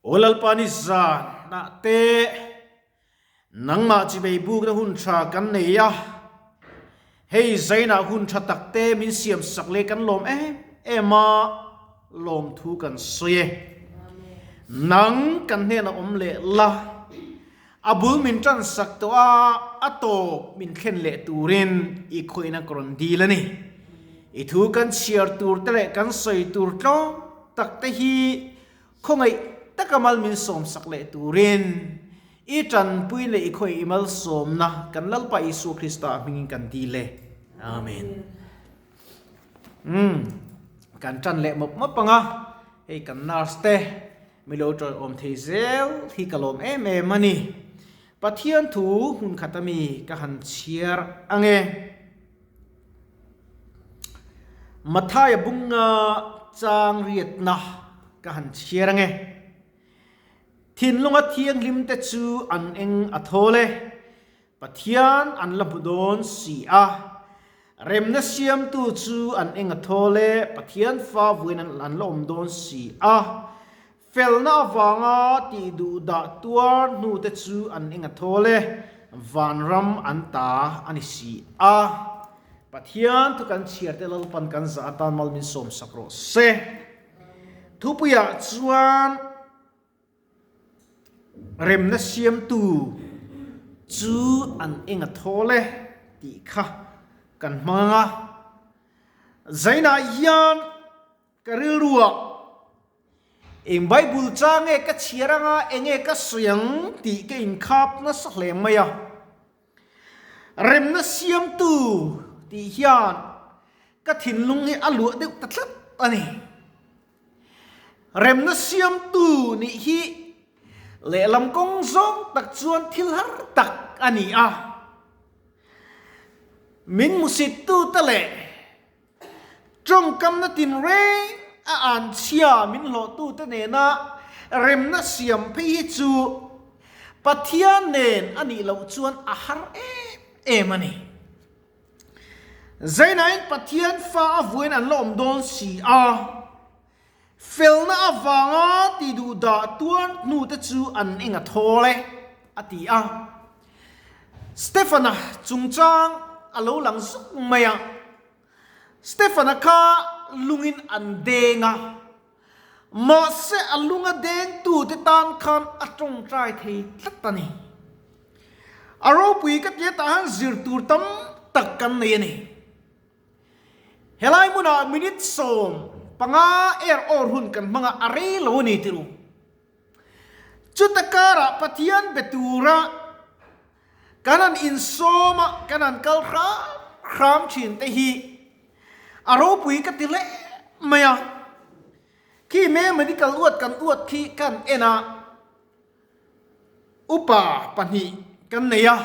Aw Lalpa ni zanah te nangmah chibei bukna hun tha kan nei a, hei zainah hun tha tak te min siam sak leh kan lawm em em a, lawmthu kan sawi e. Nang kan hnenah awm leh la, a bul min tan sak tawh a, a tawp min thlen leh turin i khawihna ka rawn dil a ni. I thu kan chhiar tur te leh kan sawi tur tlawm tak te hi Khawngaih taka mal min sawmsak leh turin i tanpui leh i khawi i malsawmna kan Lalpa Isua Krista hmingin kan dil e. Amen. Umm, kan tan leh mawp mawp ang a, hei kan nurse te mi lo tawiawm thei zel hi ka lawm em em a ni. Pathian thu hmun khat ami ka han chhiar ang e. Mathaia bunga chang riatna ka han chhiar ange. Thinlunga thianghlim te chu an eng a thawl e. Pathian an la hmu dawn si a. Remna siamtu chu an eng a thawl e, Pathian fa vuain an la awm dawn si a. Felna avanga tih duh dah tuar hnu te chu an eng a thawl e, vanram an ta a ni si a. Pathian thu kan chhiar te Lalpan kan zah atan mal min sawm sak rawh se. Thupuiah chuan remna siamtu chu an eng a thawl e tih kha kan hmang a. Zainah hian Ka rilruah, Eng Bible cha nge ka chhiar anga enge ka sawi ang tih ka inkhap nasa hle mai a. Remna siamtu tih hian ka thinlung hi a luah deuh ta tlat a ni. Remna siamtu nih hi lehlam kawng zawng tak chuan thil har tak a ni a. Min hmusittute leh Tawngkamna tinreng a anchhia min hlawhtute nena remna siam phei hi chu Pathian nen a nih loh chuan a har em em a ni. Zainain Pathian fa a vuain an la awm dawn si a, felna avanga ti duh dah tuar hnute chu an eng a thawl e, a ti a. Stefana chungchang a lo lang zuk mai a. Stefana kha lungin an deng a, mahse a lunga dengtute tan khan a tawngtai thei tlat a ni. A ropui ka tia tah hian zir tur tam tak kan nei a ni. Helai hmunah minute 15 er awr hun kan hmang a, a rei lo a ni tih u. Chuta karah Pathian be tura Kan han insawm a, kan han kal hram hram thin te hi a ropui ka ti hle mai a. Khi me medical uat kan uat khi kan en a, upa pahnih kan nei a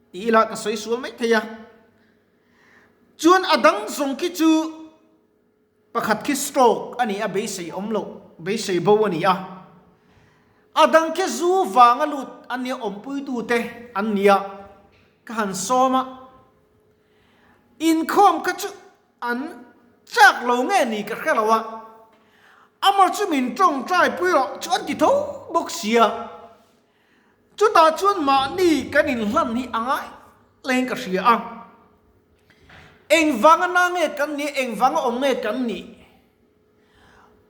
tih ila ka sawi sual mai thei a. Chuan a dang zawng khi chu Pakhat khi stroke a ni a, beisei awm loh, beisei bo a ni a. A dang khi zu vanga lut an nia, awmpuitute an nia, ka han sawm a. Inkhawm kha chu an chak lo nge ni ka hre lo a, amah chu min tawngtai pui rawh chu an ti tho bawk sia. Chutah chuan mahni kan inhlan hi a ngai leng ka hria a. Engvanga na nge kan nih, engvanga awm nge kan nih?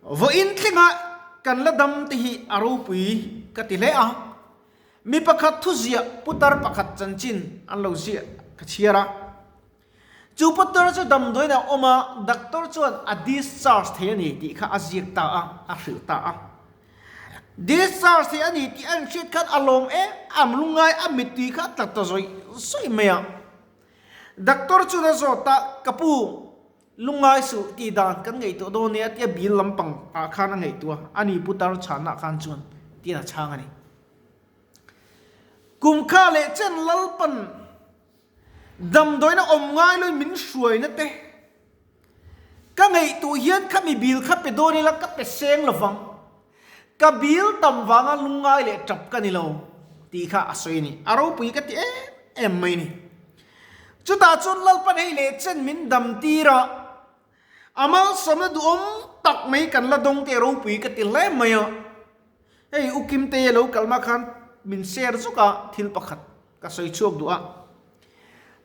Vawiin thlengah kan la dam te hi a ropui ka ti hle a. Mi pakhat thuziah putar pakhat chanchin an lo ziah ka chhiar a. Chu putar chu damdawiin a awm a, doctor chuan a discharge thei a ni tih kha a ziak ta a, a hrilh ta a. Discharge thei a ni tih a inhriat khan a lawm em em lungngai a mittui kha a tla ta zawih zawih mai a. Doctor chuan a zawt a, Ka pu, lungngai suh tih dan kan ngaihtuah dawn nia tia bil lampang ah khan a ngaihtuah a ni putar chhanna khan chuan tiin a chhang a ni. Kum kha leh chen Lalpan Damdawiin a awm ngai loin min hruaina te ka ngaihtuah hian kha mi bil kha pe dawn ila ka pe seng lovang, ka bil tam vanga lungngai leh tap ka ni lo tih kha a sawi a ni. A ropui ka ti em em mai ni. Chutah chuan Lalpan hei leh chen min dam tir a, a malsawmna duhawm tak mai kan la dawng te ropui ka ti hle mai a. Hei U Kimtei a lo kal hma khan min share zuk a, thil pakhat ka sawi chhuak duh a.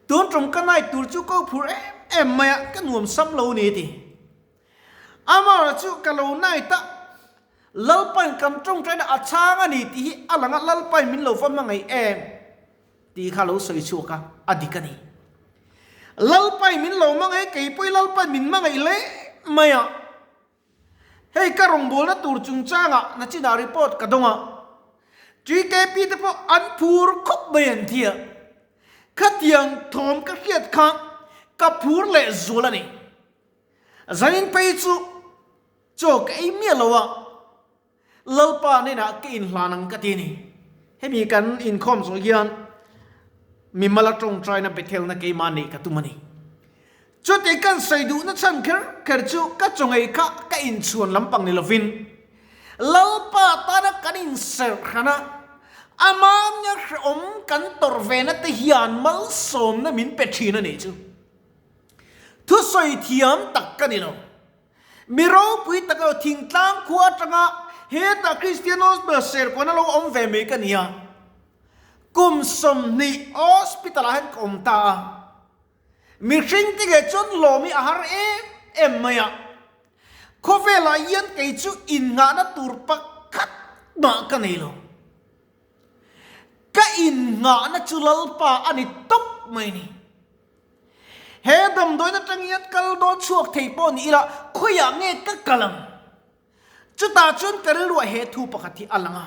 Tun tum ka night tur chu ko phur em em mai a, ka nuam sam lo ni ti. Amara chu ka lo night a, Lalpain kan tawngtaina a chhang a ni tih hi a lang a, Lalpain min lo va hmangaih em tih kha lo sawi chhuak a, a dik a ni. Lalpain min lo hmangaih, kei pawhin Lalpain min hmangaih hle mai a. Hei ka rawngbawlna tur chungchangah nachinah report ka dawng a, TKP te pawh an phur khawp mai an ti a, khatiang thawm ka hriat kha ka phur leh zual a ni. Zanin phei chu chaw ka ei miah lo a, Lalpa hnenah ka inhlan ang ka ti a ni. Hemi kan inkhawm zawh hian mimala tawngtaina Bethelna keimah neih ka tum a ni. Chuti kan sawi duhna chhan kher kher chu ka chawngei kha ka inchhuan lampang ni lovin Lalpa tana kan inserh hran a, amahnia hrehawm kan tawrh vena te hian malsawmna min pe thin a nih chu. Thusawi thiam tak ka ni lo. Mi ropui tak lo thingtlang khua atanga hetah Kristian Hospital serkawn a lo awm ve mai ka ni a. Kum 20 hospital ah hian ka awm ta a. Mihring te nge chuan lawm hi a har em em mai a. Khawvel ah hian kei chu innghahna tur pakhat mah ka nei lo. Ka innghahna chu Lalpa a ni tawp mai ni. He damdawiin atang hian kal dawn chhuak thei pawh ni ila khawiah nge ka kal ang? Chutah chuan ka rilruah he thu pakhat hi a lang a.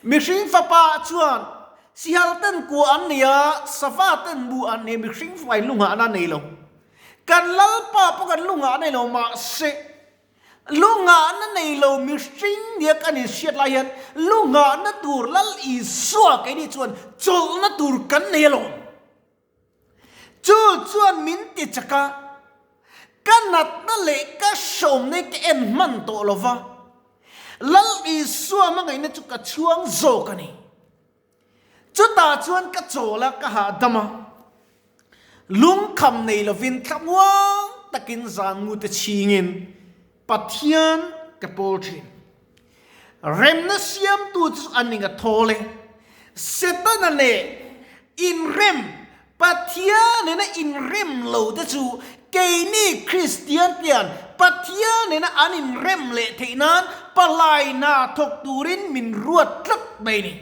Mihring fapa chuan sihal ten kua an nei a, sava ten bu an nei, mihring fapa in lunghahna a nei lo. Kan Lalpa pawh kan lunghahna a nei lo, mahse Lunghahna nei lo mihring nia kan inhriat lai hian lunghahna tur Lal Isua keini chuan chawlhna tur kan nei alawm. Chu chuan min ti chak a, ka natna leh ka hrawmna hi ka en hman tawh lo va, Lal Isua hmangaihna chu ka chhuang zawk a ni. Chutah chuan ka chawl a, ka hahdam a. Lungkham nei lovin thlamuang takin zan ngute chhingin Pathian ka pawl thin. Remna siamtu chu an ning a thawl e. Setana leh inrem, Pathian nena inrem lo te chu keini Kristian pian Pathian nena an inrem leh theih nan palai hna thawk turin min ruat tlat mai ni.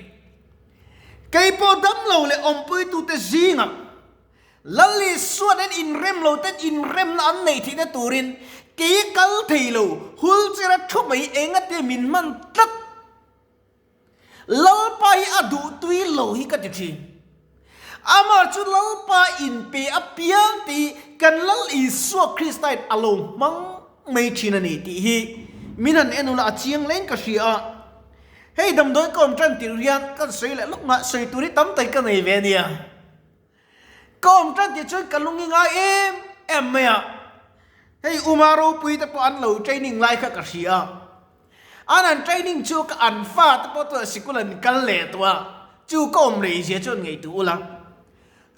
Kei pawh damlo leh awmpuitute zingah Lal Isuan an inrem lo ten inremna an neih theihna turin kei kal thei lo hulchera thu mai engate min hman tlat. Lalpa hi a duhtui lo hi ka ti thin. Amah chu Lalpa inpe apiang te hi kan Lal Isua Kristain a lo hmang mai thin a ni tih hi min han en ula a chiang leng ka hria a. Hei damdawi ka awm tan tirh hian kan sawi leh lawk mah sawi tur hi tam tak ka nei ve a nia. Ka awm tan tih chuan ka lung i ngai em em mai a. Hei Uma ropui te pawh an lo training lai kha ka hria a. An an training chu ka an fa te pawh chuan sikul an kal leh tawh a, chu ka awm leh zia chuan ngaihtuah ula.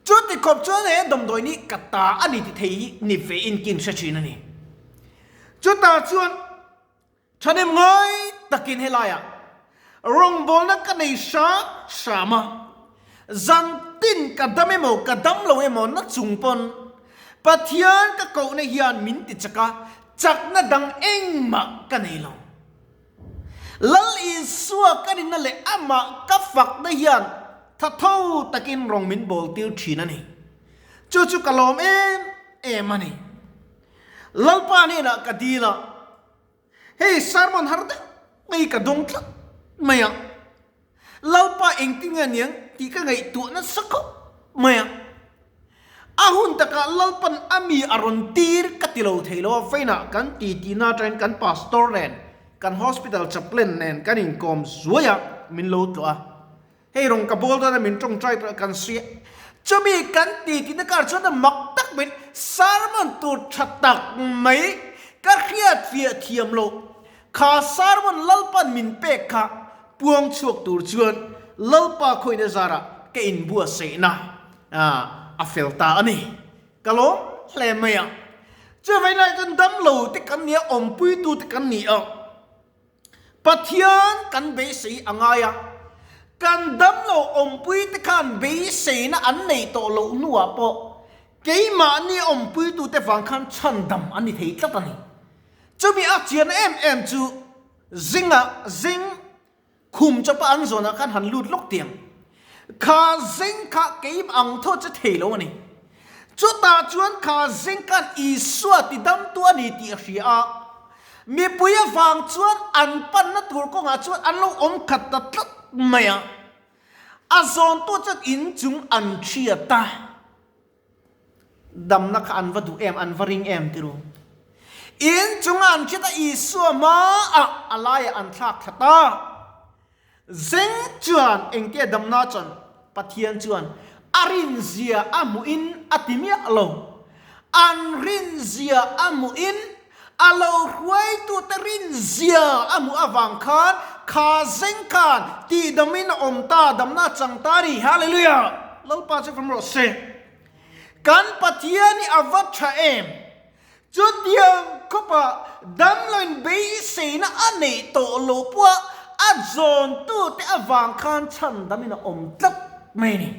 Chu ti khawp chuan he damdawi nih ka ta a ni ti thei hi ni ve in kin hre thin a ni. Chutah chuan. Thahnem ngai takin helaiah rawngbawlna ka nei hram hram a, zan tin ka dam emaw ka dam lo emaw na chung pawn Pathian ka kohna hian min ti chak a, chakna dang engmah ka nei lo. Lal Isua ka rinna leh amah ka fakna hian thatho takin rawng min bawl tir thin a ni. Chu chu ka lawm em em a ni. Lalpa hnenah ka dil a, hei sermon har deuh mai ka dawng tlat mai a, Lalpa engtin nge niang tih ka ngaihtuah nasa khawp mai a, a hun takah Lalpan a mi a rawn tir ka ti lo thei lo a, vawiinah kan ti tihna atangin kan pastor nen, kan hospital chaplain nen kan inkawm zuai a, min lo tlawh a. Hei rawn ka bawl dawn a min tawngtai pawh kan hria. Chumi kan ti tihna kar chuan a mak tak mai sermon tur tha tak mai ka hriat fiah thiam loh. Kha sermon Lalpan min pek kha puang chhuak tur chuan Lalpa khawihna zarah ka inbuatsaihna a fel ta a ni. Ka lawm hle mai a. Chuvangin lai chuan damlo te kan ni a, awmpuitu te kan ni a. Pathian kan beisei a ngai a, kan damlo awmpuite khan beiseina an neih tawh loh hnuah pawh keimahni awmpuitute vang khan chhandam an ni thei tlat a ni. Chumi a chian em em chu zinga zing khum chawpa an zawnah khan han lut lawk tiang. Kha zing kha keim ang thaw che thei lo a ni. Chutah chuan kha zing khan Isua tidamtu a ni tih a hria a. Mipui avang chuan an panna tur kawngah chuan an lo awm khat ta tlat mai a. A zawntu chuan inchung an hriat a. Damna kha an va duh em, an va ring em ti ru. Inchung an hriat a Isua hmaah a laiah an thlak thla ta. Zeng chuan engtia damna chuan Pathian chuan a rinzia a hmuhin a ti miah lo. An rinzia a hmuhin a lo hruaitute rinzia a hmuh avang khan kha zeng khan tihdamin a awm ta, damna a chang ta a ni. Hallelujah! Lalpa chu fam rawh se. Kan Pathian hi a va tha em? Chutiang khawpa damloin beiseina a neih tawh loh pawha a zawntute avang khan chhandamin a awm tlat mai a ni.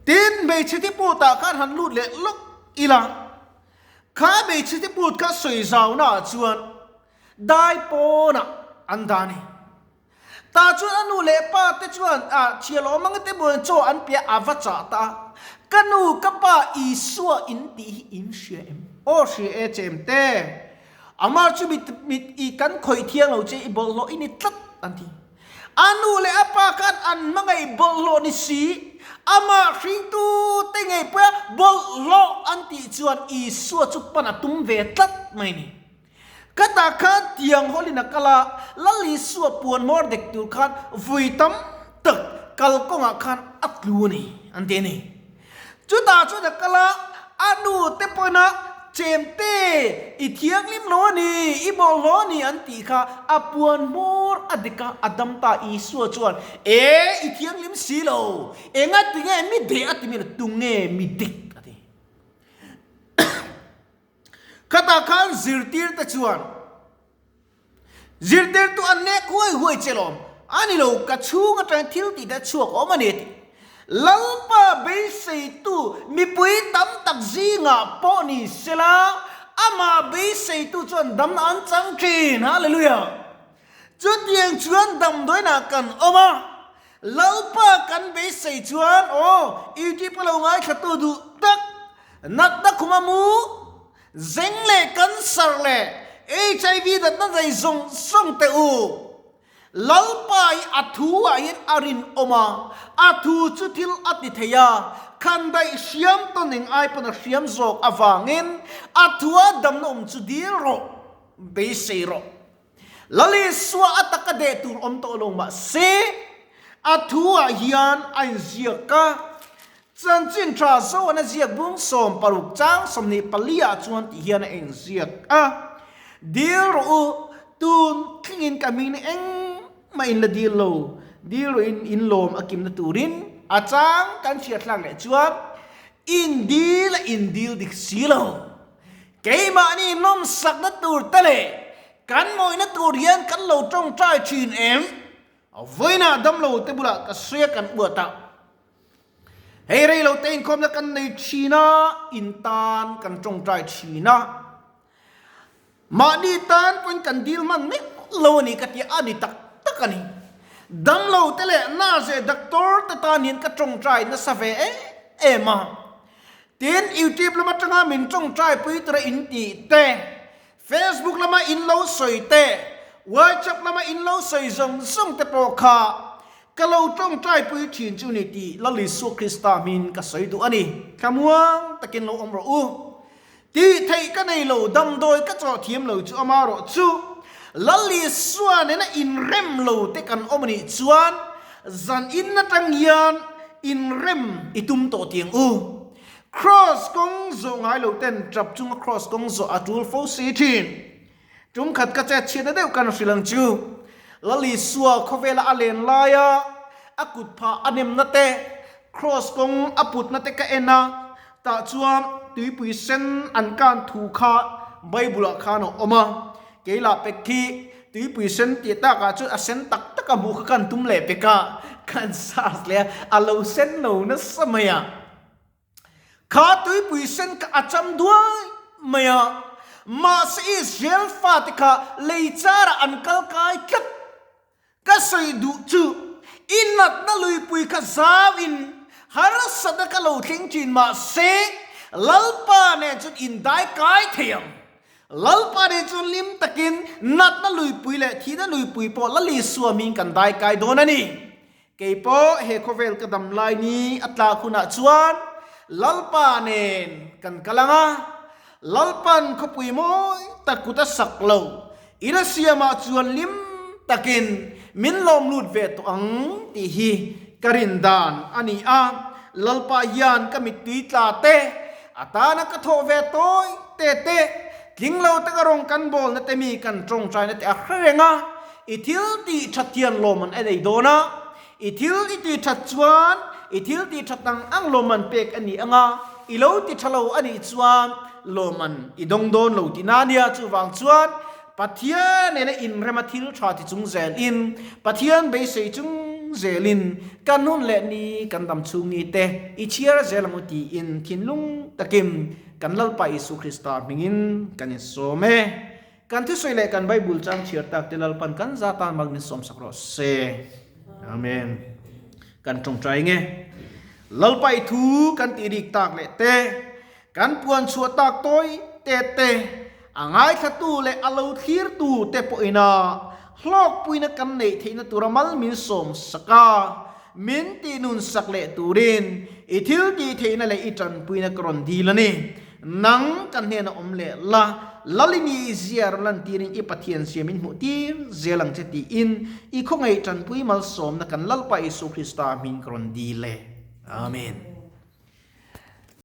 Tin, hmeichhe thiputah khan han lut leh lawk ila, kha hmeichhe thiput kha sawi zaunaah chuan dai pawnah an dah a ni. Tah chuan a nu leh pa te chuan ah thial awm ang te buan chaw an piah a va chah ta a, Ka nu, ka pa Isua in tih hi in hria em? Aw hria e chem te, amah chu mit mit i kan khawih thiang lo che i bawlhhlawh i ni tlat an ti. A nu leh a pa khan an hmangaih bawlhhlawh ni si, amah hringtu te ngei pawh a bawlhhlawh an tih chuan Isua chu pan a tum ve tlat mai ni. Ka tah khan tiang hawlin a kal a, Lal Isua puan hmawr dek tur khan vui tam tak kalkawngah khan a tlu a ni, an ti a ni. Chutah chuan a kal a, a nu te pawhin a chemte i thianghlim lo a ni, i bawlhhlawh a ni an tih kha a puan hmawr a dek a, a dam ta. Isua chuan, E, i thianghlim si lo, engatinge mi deh a ti mi tunge mi dek a ti. Khatah khan zirtirte chuan, Zirtirtu an nek huai huai che lawm, a ni lo, ka chhung atangin thil tih te chhuak a awm a ni a ti. Lalpa beiseitu mipui tam tak zingah pawh ni sela, amah beiseitu chuan damna an chang thin. Hallelujah! Chutiang chuan damdawiinah kan awm a, Lalpa kan beisei chuan, aw, Egypt a lo ngaithlatu duh tak, natna khuma mu, zeng leh cancer leh HIV natna nei zawng zawng teh u. Lalpa hi a thu ah hian a rinawm a, a thu chu thil a ti thei a, khandaih hriam tawn eng ai pawn a hriam zawk avangin a thua damna awm chu dil rawh, beisei rawh. Lalisua a taka deh tur awm tawh lo mah se, a thu ah hian a inziak a, Chanchin tha Zoan a ziak bung 16 chang 24 ah chuan ti hian a inziak a, Dil rawh u, tun thlingin ka hming ni engmah in la dil lo, dil rawh in in lawm a kimna turin a chang kan hriat hlak leh chuan in dil a in dil dik si lo. Keimahni nawmsakna tur te leh kan mawihna tur hian kan lo tawngtai thin em? Vawiinah damlo te bulah ka sawi a kan uat a, hei rei lo te inkhawmna kan nei thin a, in tan kan tawngtai thin a, mahni tan pawhin kan dil hman meuh lo a ni ka ti a, a ni tak tak a ni. Damlo te leh nurse leh doctor te tan hian ka tawngtai nasa ve em em a. Tin, YouTube lam atanga min tawngtaipui tura in tih te, Facebook lama in lo sawi te, WhatsApp lama in lo sawi zawng zawng te pawh kha ka lo tawngtaipui thin chu ni tih Lal Isua Krista hmingin ka sawi duh a ni. Thlamuang takin lo awm rawh u. Tih theih ka nei lo, damdawi ka chawh thiam lo chu amarawh chu Lal Isua nena inrem lo te kan awm a nih chuan zan in atang hian inrem i tum tawh tiang u. Kraws kawng zawh ngai lo ten tap chunga kraws kawng zawh a tul fo si thin. Tum khat ka chet chhiatna deuh kan hrilh ang chu. Lal Isua khawvela a len laia a kut phah a nemna te, kraws kawng a putna te ka en a, tah chuan tuipui sen an kan thu kha Bible ah khan a awm a. Kei lah pek khi tuipui sen tih takah chuan a sen tak tak a hmuh kha kan tum leh pek a, kan search leh a, a lo sen lo nasa mai a. Kha tuipui sen kha a cham duai mai a, mahse Israel fate kha lei charah an kal kai tlat. Ka sawi duh chu i natna luipui kha zau in harsatna ka lo thleng thin mahse Lalpa nen chuan indai kai thei ang. Lalpa nen chuan hlim takin natna luipui leh thihna luipui pawh Lal Isua hming kan dai kai dawn a ni. Kei pawh he khawvel ka dam lai ni a tlak hunah chuan Lalpa nen kan kal ang a, Lalpan khawpui mawi tak kut a sak lo Ila siamah chuan lim takin min lawm lut ve tawh ang tih hi ka rin dan a ni a, Lalpa hian ka mittui tla te, a tana ka thawh ve tawi te te, tling lo taka rawng kan bawlna te mi kan tawngtaina te a hre reng a, i thil tih that hian lawm an ei dawn a, i thil i tih that chuan i thil tih that ang ang lawm an pek a ni ang a, i lo ti tha lo a nih chuan Lawman i dawng dawn lo tih na nia, chuvang chuan Pathian nena inrema thil tha ti chung zelin, Pathian beisei chung zelin kan hun leh ni kan dam chhung ni te i chhiar zel ang u tiin thinlung takin kan Lalpa Isu Krista hmingin kan insawm e. Kan thusawi leh kan Bible chang chhiar tak te Lalpan kan za tan mal min sawmsak rawh se. Amen. Kan tawngtai nge. Lalpa i thu kan tih rik tak leh te Kan puan chhuah tak tawi te te, a ngaithlatu leh a lo thlirtu te pawhina hlawkpuina kan neih theihna tura mal min sawm sak a, min tihnun sak leh turin i thil tih theihna leh i tanpuina ka rawn dil a ni. Nang ka hnena awm leh la, Lalini i ziar lantirin i Pathian zia min hmuh tir zel ang che tiin i khawngaih tanpui malsawmna kan Lalpa Isu Krista hming ka rawn dil e. Amen.